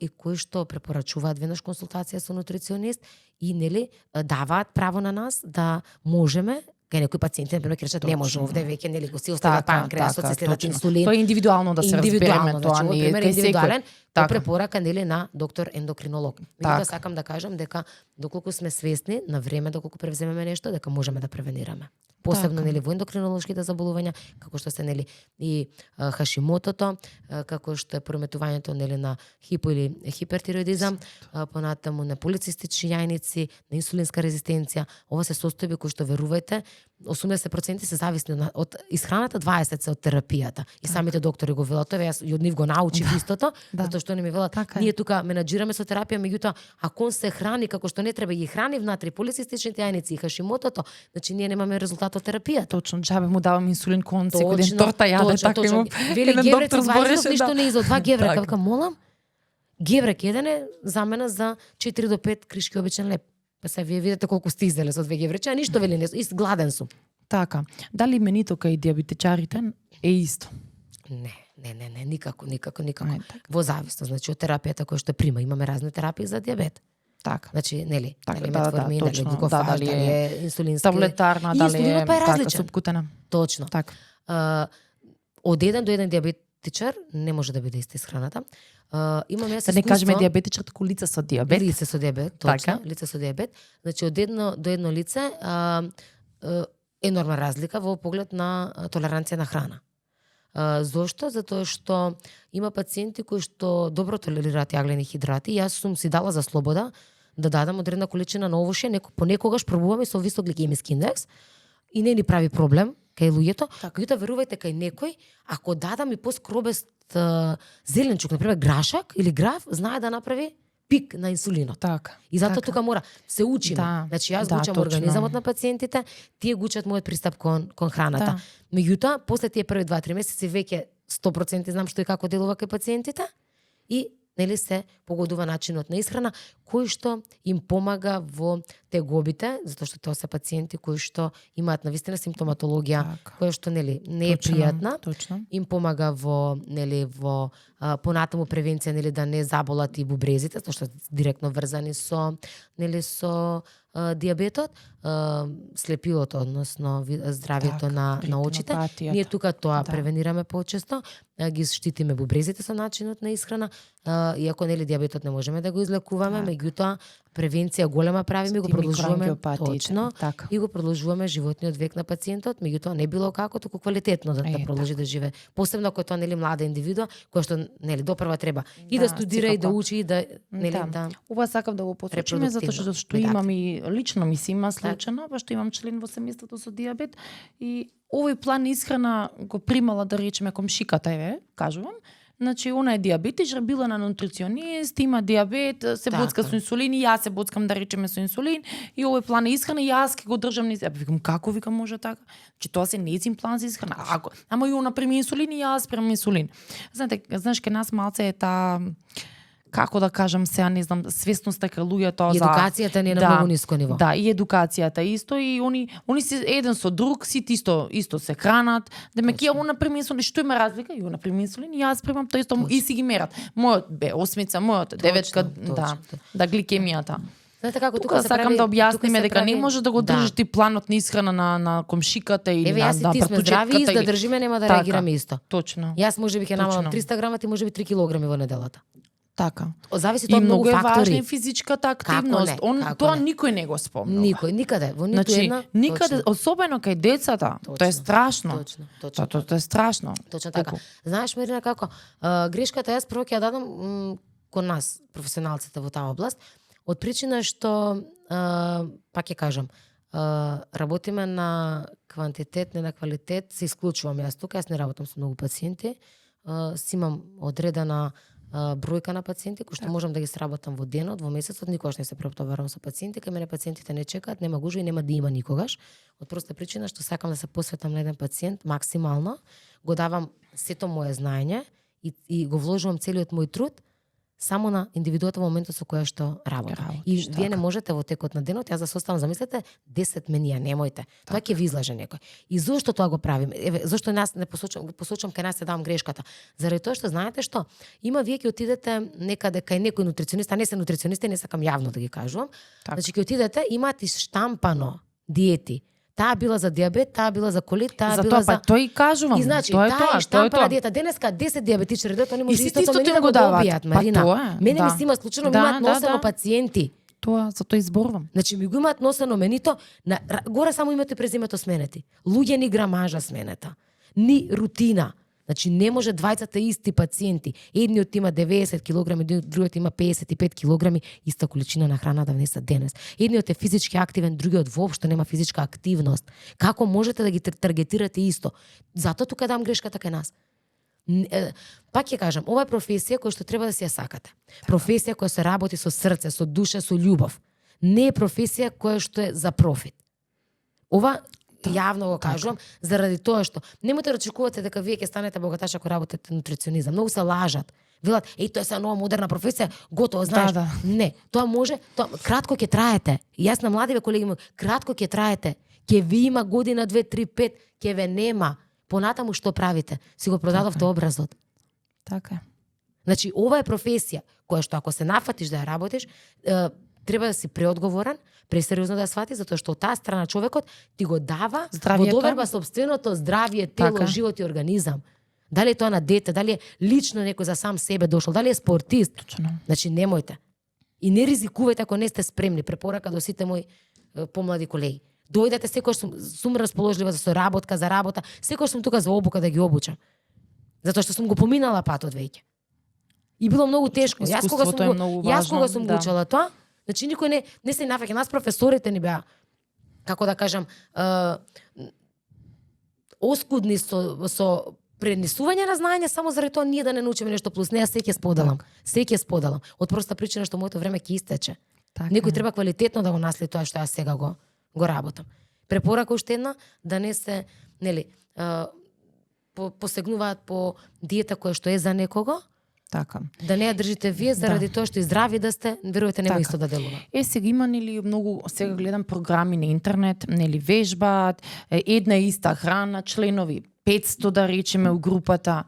и кои што препорачуваат веднаш консултација со нутриционист и нели даваат право на нас да можеме, кај некои пациенти например ќе речат не може овде веќе нели го си остава панкреасот, се следат инсулин. Тоа е индивидуално да се разбереме, тоа не е индивидуален, по препорака нели на доктор ендокринолог. Меѓутоа сакам да кажам дека доколку сме свесни на време доколку превземеме нешто, дека можеме да превенираме. Посебно нели во ендокринолошките заболувања, како што се нели и Хашимотото, како што е пореметувањето нели на хипо или хипертироидизам, понатаму на полицистични јајници, на инсулинска резистенција. Ова се состојби кои што верувајте 80% се зависни од исхраната, 20% се од терапијата. И самите доктори го велат, тоа јас и од нив го научив истото, затоа што не ми велат, ние тука менаџираме со терапија, меѓутоа ако он се храни како што не треба, ги храни внатре полицистичните јајници и Хашимотото, значи ние немаме резултат од терапијата. Точно, џабе му давам инсулин кон секој ден торта јаде, така имам. Вели геврек со 20 ништо не изо 2 геврека, вика молам. Геврек еден е замена за 4 до 5 кришки обичен леп. Па се вие видите колку сте изделе со 2 гевречи, а ништо вели не, гладен сум. Така. Дали именито кај дијабетичарите е исто? Не, никако. Ај, така. Во зависност, значи од терапијата која што прима, имаме разни терапии за дијабет. Така. Значи, нели, Така, дали да, метформин, дали точно, глукофаж, дали дали е инсулински. Таблетарна, И дали инсулинот па е така, различен. супкутена. Точно. Така. Од еден до еден дијабетичар не може да биде иста исхраната. Имаме јас Да не искуство- кажеме дијабетичар, таку лице со дијабет. Лице со дијабет, точно, Така. лице со дијабет. Значи од едно до едно лице енормна разлика во поглед на толеранција на храна. Зошто? Затоа што има пациенти кои што добро толерираат јаглени хидрати. Јас сум си дала за слобода да дадам одредна количина на овошје, понекогаш пробуваме со висок гликемиски индекс и не ни прави проблем кај луѓето. Меѓутоа верувајте кај некој, ако дадам и поскробест зеленчук, например грашак или граф, знае да направи пик на инсулинот. Така. И затоа така. тука мора се учиме. Да, Значи јас да, го учам точно. организамот на пациентите, тие го учат мојот пристап кон храната. Меѓутоа, после тие први 2-3 месеци веќе 100% знам што и како делува кај пациентите и нели се погодува начинот на исхрана кој што им помага во тегобите, затоа што тоа се пациенти кои што имаат навистина симптоматологија Така. која што нели не е Точно, пријатна. Точно. Им помага во понатаму превенција нели да не заболат и бубрезите, затоа што директно врзани со дијабетот, слепилото, односно здравјето Така, на очите. ретинопатијата. Ние тука тоа Да. превенираме почесто, ги штитиме бубрезите со начинот на исхрана, иако нели дијабетот не можеме да го излекуваме, Така. меѓутоа превенција голема правиме и го Тие продолжуваме микроангиопатиите, точно така. и го продолжуваме животниот век на пациентот, меѓутоа не било како, туку квалитетно да продолжи да живее. Посебно ако е тоа нели млада индивидуа која што нели допрва треба и да студира и да секако. учи и да нели да. Ова сакав да го посочиме затоа што Репродуктивно. имам и лично ми се има случајно, па што имам член во семејството со дијабет и овој план исхрана го примала да речеме комшиката кажувам. Значи, она е дијабетичар, била на нутриционист, има дијабет, се Така. боцка со инсулин, и јас се боцкам да речеме со инсулин, и овој план е исхрана, јас ќе го држам низ. Викам, како може така? Че тоа се нејзин план за исхрана. Ама и она преми инсулин и јас преми инсулин. Знаеш, кај нас малце е таа како да кажам сега, не знам, свесноста кај луѓето за Едукацијата не е на многу ниско ниво. Да, и едукацијата исто и они се еден со друг, сите исто се хранат. Демек ја она преми инсулин, што има разлика? И она преми инсулин, и јас примам тоа исто и си ги мерат. Мојот бе осмица, мојот деветка, да гликемијата. Знаете како Тука се сакам прави, да објасниме тука се дека не прави- може да го држиш ти планот на исхрана на комшиката или Еве на јас и ти сме здрави и да држиме нема да Така. реагираме исто. Точно. Јас можеби ќе намалам Точно. 300 грама, ти можеби 3 килограми во неделата. Така. Зависи И тоа од многу многу е важна фактори. и физичката активност. Како Тоа не? никој не го спомнува. Никаде, во ниту Значи, една. никаде, точно. особено кај децата, тоа е страшно. Точно. Тоа е страшно. Точно така. Колку? Знаеш, Марина, како грешката јас прво ќе ја дадам кон нас, професионалците во таа област, од причина што пак ќе кажам, работиме на квантитет, не на квалитет, се исклучувам јас тука, јас не работам со многу пациенти, си имам одредена бројка на пациенти кои што можам да ги сработам во денот, во месецот, никогаш не се преоптоварам со пациенти, кај мене пациентите не чекаат, нема гужва и нема да има никогаш, од проста причина што сакам да се посветам на еден пациент максимално, го давам сето моје знаење и го вложувам целиот мој труд само на индивидуата во моментот со која што работам. И вие не можете во текот на денот, јас да составам, замислете, 10 менија, немојте. Тоа ќе ви излаже некој. И зошто тоа го правиме? Еве, зошто нас не посочам кај нас се давам грешката? Заради тоа што знаете што? Има вие ќе отидете некаде кај некој нутриционист, а не се нутриционисти, не сакам јавно да ги кажувам. Значи ќе отидете, имате штампано диети. Таа била за дијабет, таа била за колит, таа била за... Тоа и кажувам. И значи, тоа е таа тоа, штампана диета. Денеска 10 дијабетичари дойдат, они може сите истото мене им да го го даваат. добијат, Па Марина. тоа е, Мене да. ми се има случајно, ми Да, имаат да, носено да. пациенти. Тоа, затоа изборувам. Значи ми го имаат носено менито, горе само името и презимето сменети. Луѓе ни грамажа сменета. Ни рутина. Значи не може двајцата исти пациенти. Едниот има 90 килограми, другиот има 55 килограми, иста количина на храна да внесат денес. Едниот е физички активен, другиот воопшто нема физичка активност. Како можете да ги таргетирате исто? Затоа тука дам грешката кај нас. Пак ќе кажам, ова е професија која што треба да си ја сакате. Професија која се работи со срце, со душа, со љубов. Не е професија која што е за профит. Ова јавно го кажувам, заради тоа што немојте да очекувате дека вие ќе станете богаташ ако работите нутриционизам. Многу се лажат. Велат, тоа е сега нова модерна професија, готово, знаеш. Да. Не, тоа може, кратко ќе траете. И јас на младиве колеги кратко ќе траете. Ќе ви има година, 2, 3, 5, ќе ве нема. понатаму што правите? Си го продадовте образот. Така е. Значи, ова е професија која што ако се нафатиш да ја работиш, треба да си преодговорен, пресериозно да ја сватиш, затоа што од таа страна човекот ти го дава Здравието. во доверба собственото здравје, тело, Така. живот и организам. Дали е тоа на дете, дали е лично некој за сам себе дошол, дали е спортист. Точно. Значи, немојте. И не ризикувајте ако не сте спремни. Препорака до сите мои помлади колеги. Дојдете секој сум расположлива за соработка, за работа, секој сум тука за обука да ги обучам. Затоа што сум го поминала патот веќе. И било многу тешко. Јас кога Искуството е многу важно, сум да. го учела тоа, значи никој не се нафаќа. Нас професорите ни беа, како да кажам, оскудни со пренесување на знаење само заради тоа ние да не научиме нешто плюс. Не, јас се ќе споделам. Се ќе споделам. Од проста причина што моето време ќе истече. Така. Некој треба квалитетно да го наследи тоа што јас сега го работам. Препорака уште една, да не се, нели, посегнуваат по диета која што е за некого, Така. да не ја држите вие заради тоа што и здрави да сте, верувате нема Така. исто да делува. Сега има нели многу, сега гледам програми на интернет, нели вежбаат, една и иста храна, членови 500 да речеме у групата.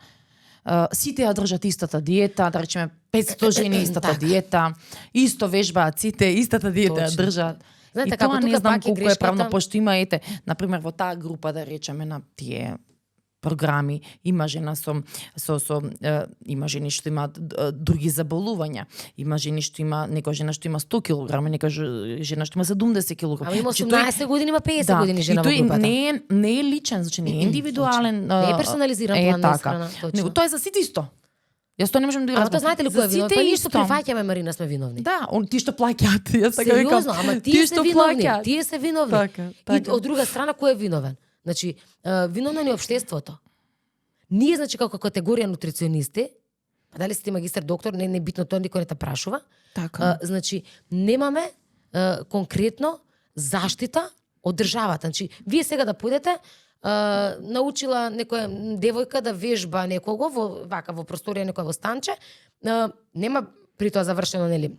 Сите ја држат истата диета, да речеме 500 жени истата Така. диета, исто вежбаат сите, истата диета ја Точно. држат. Знаете, И како тоа тука не знам пак е колку е грешката- правно, пошто има например во таа група да речеме на тие програми има жена има жени што имаат други заболувања, има жени што има некоја жена што има 100 кг, некоја жена што има 70 кг. Ама има 18 години, има 50 години жена и во тој групата. не е личен, значи не е индивидуален. Не е персонализиран план на исхрана, точно. Него тоа е за сите исто. Јас тоа не можам да го Ама разберам. тоа знаете ли За кој е виновен? сите Па ние исто. што прифаќаме, Марина, сме виновни. Да, ти што плаќаат. Јас сега викам. Сериозно, ама тие се виновни. Тие се виновни. Така, И така. од друга страна кој е виновен? Значи, виновно е општеството. Ние, значи, како категорија нутриционисти, па дали сте магистар, доктор, не битно тоа, никој не те прашува. Така. Значи, немаме конкретно заштита од државата. Значи, вие сега да појдете, научила некоја девојка да вежба некого во просторија некоја во станче, нема при тоа завршено, нели,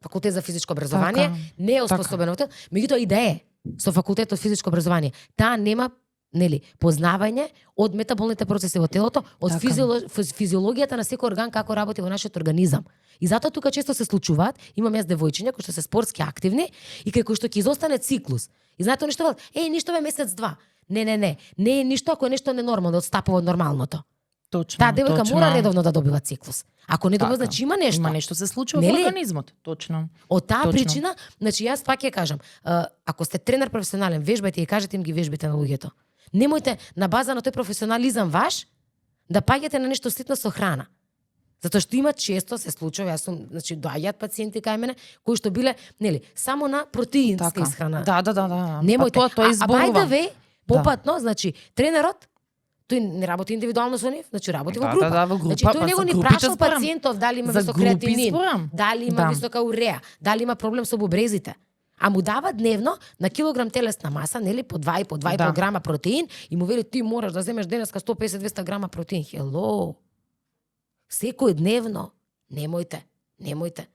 факултет за физичко образование, Така. не е осposobена во тоа, меѓутоа и да е со факултет од физичко образование, таа нема, нели, познавање од метаболните процеси во телото, од Така. физиологијата на секој орган како работи во нашиот организам. И затоа тука често се случуваат, имам јас девојчиња кои што се спортски активни и кои што ќе изостане циклус. И знаете нешто велат, ништо бе месец-два. Не е ништо ако е нешто ненормално, одстапува од нормалното. Точно. Таа девојка точно. мора редовно да добива циклус. Ако не добива, Така. значи има нешто. Има нешто се случува Нели? во организмот. Точно. Од таа Точно. причина, значи јас пак ќе кажам, ако сте тренер професионален, вежбајте и кажете им ги вежбите на луѓето. Немојте на база на тој професионализам ваш да паѓате на нешто ситно со храна. Затоа што има често се случува, јас сум, значи доаѓаат пациенти кај мене кои што биле, нели, само на протеинска исхрана. Да. Немојте. Па тоа изборува. А бајдаве, попатно, значи тренерот тој не работи индивидуално со нив, значи работи во група. Да, во група. Значи тој Па него за ни групите прашал зборам. пациентов дали има За висок групи креатинин, зборам. дали има Да. висока уреа, дали има проблем со бубрезите. А му дава дневно на килограм телесна маса, нели, по 2,5 Да. грама протеин и му вели ти мораш да земеш денеска 150-200 грама протеин. Хело. Секој дневно. Немојте.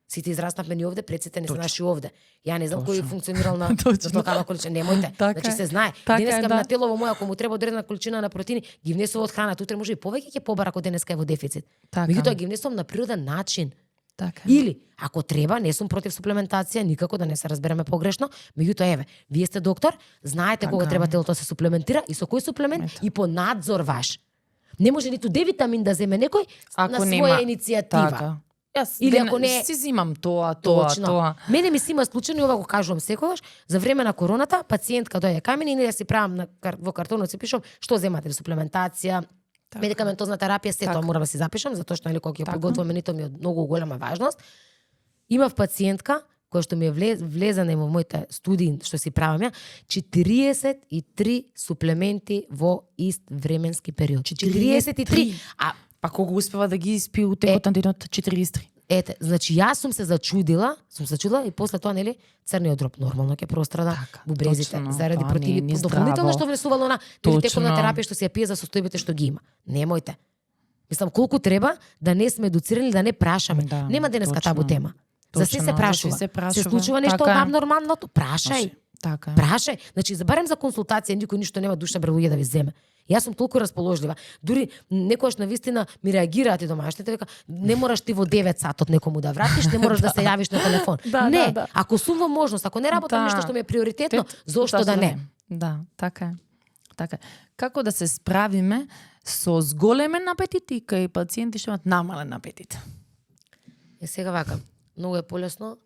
Сите израснавме ни овде, предците не се Точно. наши овде. Ја не знам кој Точно. функционирал на Точно. локална количина. Немојте. Така Значи е. се знае. Така е, Денеска да. на телово мој, ако му треба одредена количина на протеини, ги внесува од храна. Утре може и повеќе ќе побара ако денеска е во дефицит. Така. Меѓутоа ги внесувам на природен начин. Така. Или, ако треба, не сум против суплементација, никако да не се разбереме погрешно, меѓутоа еве, вие сте доктор, знаете кога Така. треба телото да се суплементира и со кој суплемент Ето. и по надзор ваш. Не може ниту D витамин да земе некој на Ако своја нема иницијатива. Така. Јас Или ако не- си зимам тоа. Точно. Мене ми се има случај, и ова го кажувам секогаш, за време на короната, пациентка доаѓа кај мене и не ја си правам во картонот си пишам што земате ли суплементација, медикаментозна терапија, се Така. тоа мора да си запишам, затоа што кога ќе Така. подготвуваме нито ми е од многу голема важност. Имав пациентка која што ми е влезена во моите студии што си правам ја, 43 суплементи во ист временски период. 43. А Па кога успева да ги испи у текот на денот 43? ете, значи јас сум се зачудила и после тоа нели црниот дроб нормално ќе прострада Така, бубрезите точно, заради тоа противи не е ни дополнително здраво. што внесувало на нели Точно. тековна терапија што се ја пие за состојбите што ги има. Немојте. Мислам колку треба да не сме едуцирани да не прашаме. Да, Нема денеска точно. табу тема. За се се Точно, прашува. за се Се прашува, случува нешто така е. наднормалното, прашај. Така е. Прашај, значи барем за консултација никој ништо нема душа бре луѓе да ви земе. Јас сум толку расположлива. Дури некогаш навистина ми реагираат и домашните, века не мораш ти во 9 сатот некому да вратиш, не мораш да се јавиш на телефон. Не, ако сум во можност, ако не работам нешто што ми е приоритетно, зошто да не? Да, така е. Така е. Како да се справиме со зголемен апетит и кај пациенти што имаат намален апетит? Сега вака, многу е полесно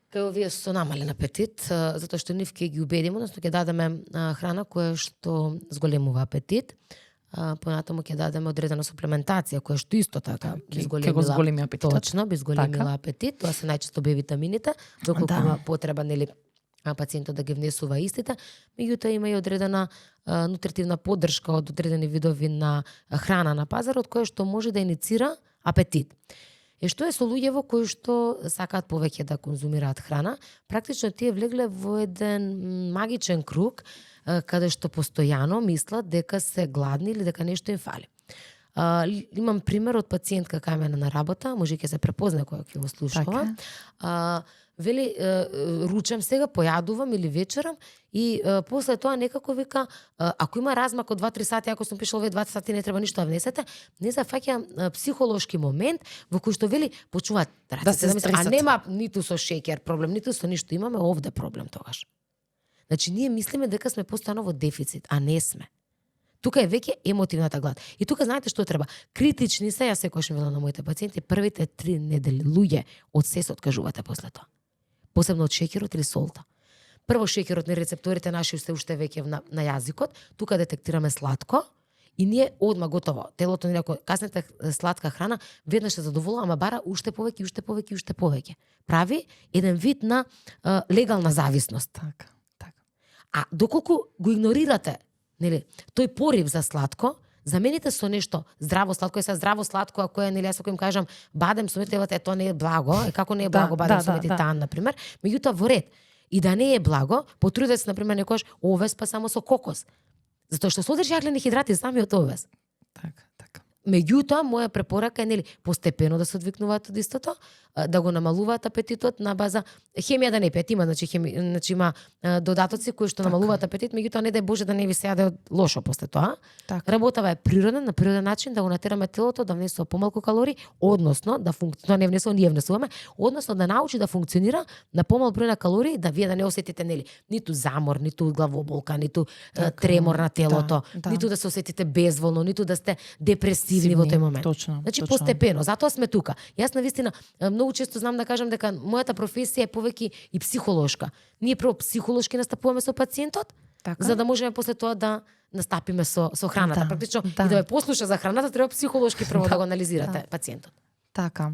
кај овие со намален апетит, затоа што нив ќе ги убедиме, односно ќе дадеме храна која што зголемува апетит. Понатаму ќе дадеме одредена суплементација која што исто така би зголеми апетитот. Точно, би зголемила апетит. Тоа се најчесто Б витамините, доколку има потреба нели пациентот да ги внесува истите, меѓутоа има и одредена нутритивна поддршка од одредени видови на храна на пазарот која што може да иницира апетит. Што е со луѓево кои што сакаат повеќе да конзумираат храна, практично тие влегле во еден магичен круг каде што постојано мислат дека се гладни или дека нешто им фали. Имам пример од пациентка кај мене на работа, може ќе се препознае која ќе го слушава. Вели, ручам сега, појадувам или вечерам и после тоа некако вика, ако има размак од 2-3 сати, ако сум пишал овие 20 сати, не треба ништо да внесете, не зафаќа психолошки момент во кој што вели почнуваат да се стресат. А нема ниту со шеќер проблем, ниту со ништо, имаме овде проблем тогаш. Значи ние мислиме дека сме постојано во дефицит, а не сме. Тука е веќе емотивната глад. И тука знаете што треба? Критични се, јас секогаш велам на моите пациенти, првите 3 недели луѓе од се се откажувате после тоа. Посебно од шеќерот или солта. Прво шеќерот на рецепторите наши се уште веќе на јазикот, тука детектираме сладко и ние одма готово. Телото ни ако каснете сладка храна, веднаш се задоволува, ама бара уште повеќе, уште повеќе, уште повеќе. Прави еден вид на легална зависност. Така. А доколку го игнорирате, нели, тој порив за сладко, замените со нешто здраво сладко, се здраво сладко, ако е, нели, јас ако им кажам бадем со метливата, тоа не е благо, како не е благо бадем со метитан, например, меѓутоа во ред. И да не е благо, потрудете се, например, некојаш овес па само со кокос. Затоа што содржи јаглени хидрати самиот овес. Така. Меѓутоа, моја препорака е, нели, постепено да се одвикнуваат од истото, да го намалуваат апетитот на база хемија да не пијат, има, значи има додатоци кои што намалуваат апетит, меѓутоа не дај Боже да не ви се јаде лошо после тоа. Работава е природен, на природен начин да го натераме телото да внесува помалку калории, односно да не внесува, ние внесуваме, односно да научи да функционира на помал број на калории, да вие да не осетите, нели, ниту замор, ниту главоболка, ниту тремор на телото, ниту да се осетите безволно, ниту да сте депресивни во тој момент. Точно. Постепено, затоа сме тука. Јас навистина многу често знам да кажам дека мојата професија е повеќе и психолошка. Ние прво психолошки настапуваме со пациентот, за да можеме после тоа да настапиме со храната. Практично и да ве послуша за храната, треба психолошки прво да го анализирате пациентот. Така.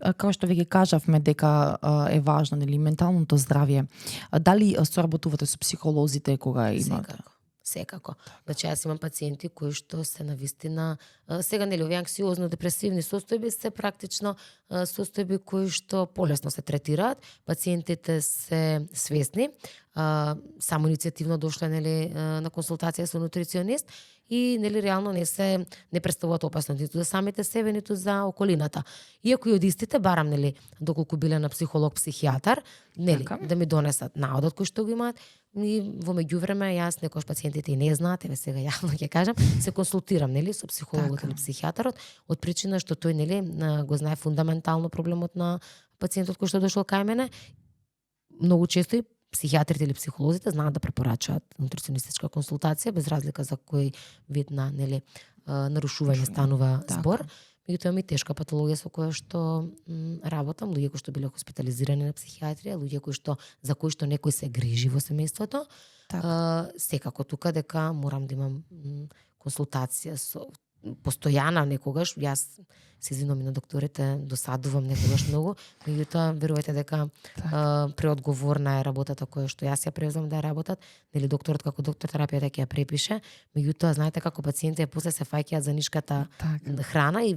Како што веќе кажавме дека е важно, нели, менталното здравје. Дали соработувате со психолозите кога имате? Секако. Значи јас имам пациенти кои што се навистина сега, нели, овие анксиозно депресивни состојби се практично состојби кои што полесно се третираат. Пациентите се свесни, само иницијативно дошле, нели, на консултација со нутриционист и, нели, реално не представуваат опасност ниту за самите себе, ниту за околината. Иако и од истите барам, нели, доколку биле на психолог, психијатар, нели, да ми донесат наодот кој што го имаат. И во меѓувреме јас некош пациентите и не знаат, еве сега јавно ќе кажам, се консултирам, нели, со психологот или психијатарот, од причина што тој, нели, го знае фундаментално проблемот на пациентот кој што дошол кај мене. Многу често и психијатрите или психолозите знаат да препорачаат нутриционистичка консултација без разлика за кој вид на, нели, нарушување станува збор. Меѓутоа ми тешка патологија со која што работам, луѓе кои што биле хоспитализирани на психијатрија, луѓе за кои што некој се грижи во семејството. Секако тука дека морам да имам консултација со постојана некогаш. Јас се извинувам и на докторите, досадувам некогаш многу, меѓутоа верувајте дека преодговорна е работата која што јас ја превземам да ја работат, нели докторот како доктор терапијата ќе ја препише, меѓутоа знаете како пациентите после се фаќаат за нишката храна и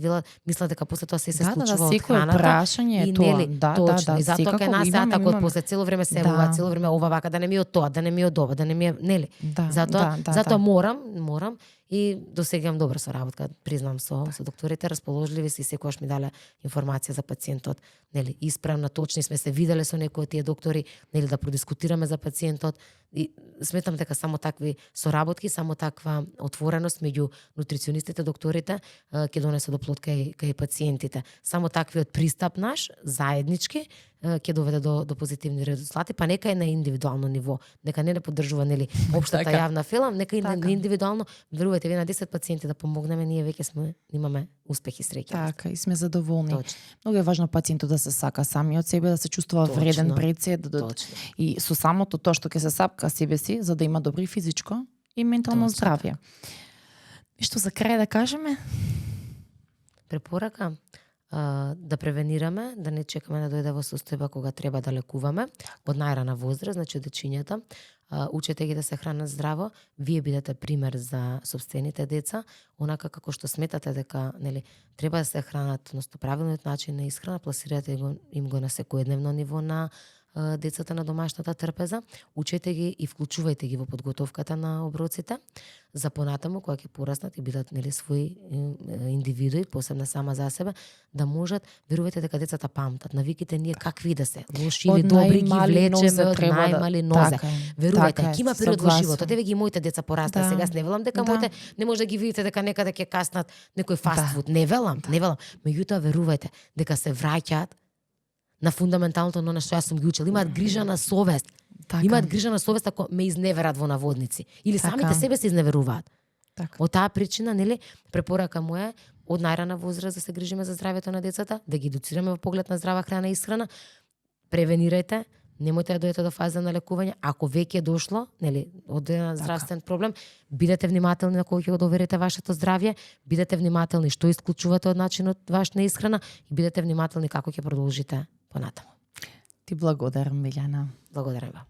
мислат дека после тоа се случува од храната. И нели точно, и затоа кај нас атакот после цело време се цело време ова вака, да не ми од тоа, да не ми од ова, да не ми, нели. Затоа морам и досега имам добра соработка, признам со докторите, расположливи се и секогаш ми дале информација за пациентот, нели, исправна, точни сме се виделе со некои од тие доктори, нели, да продискутираме за пациентот. И сметам дека само такви соработки, само таква отвореност меѓу нутриционистите, докторите ќе донесе до плод кај пациентите. Само таквиот пристап наш, заеднички, ќе доведе до позитивни резултати, па нека е на индивидуално ниво, нека не поддржува, нели, општата јавна филм, нека и на индивидуално, верувате ви, на 10 пациенти да помогнеме, ние веќе имаме успех и среќа. Така, и сме задоволни. Точно. Многу е важно пациентот да се сака сами од себе, да се чувствува вреден пред се, Точно. и со самото тоа што ќе се сапка себе си, за да има добри физичко и ментално Точно здравје. И што за крај да кажеме? Препорака да превенираме, да не чекаме да дојде во состојба кога треба да лекуваме од најрана возраст, значи дечињата. Учете ги да се хранат здраво, вие бидете пример за сопствените деца, онака како што сметате дека, нели, треба да се хранат, односно правилниот начин на исхрана, пласирате им го на секојдневно ниво на децата на домашната трпеза, учете ги и вклучувајте ги во подготовката на оброците, за понатаму кога ќе пораснат и бидат, нели, своји индивидуи, посебно сама за себе, да можат, верувајте дека децата памтат, навиките ние какви да се, лоши или добри ги влечеме од најмали нозе. Верувајте, ќе има период во животот, еве ги моите деца пораста сега, не велам дека моите не може да ги видите дека некаде ќе каснат некој фастфуд, не велам, меѓутоа верувајте дека се враќаат на фундаменталното на што јас сум ги учил. Имаат грижа на совест. Имаат грижа на совест ако ме изневерат во наводници. Или самите себе се изневеруваат. Од таа причина, нели, препорака му е од најрана возраст да се грижиме за здравјето на децата, да ги едуцираме во поглед на здрава храна и исхрана. Превенирајте, немојте да дојдете до фаза на лекување. Ако веќе е дошло, нели, од еден здравствен проблем, бидете внимателни на кога ќе го доверите вашето здравје, бидете внимателни што исклучувате од начинот ваш на исхрана и бидете внимателни како ќе продолжите понатаму. Ти благодарам, Билјана. Благодарам.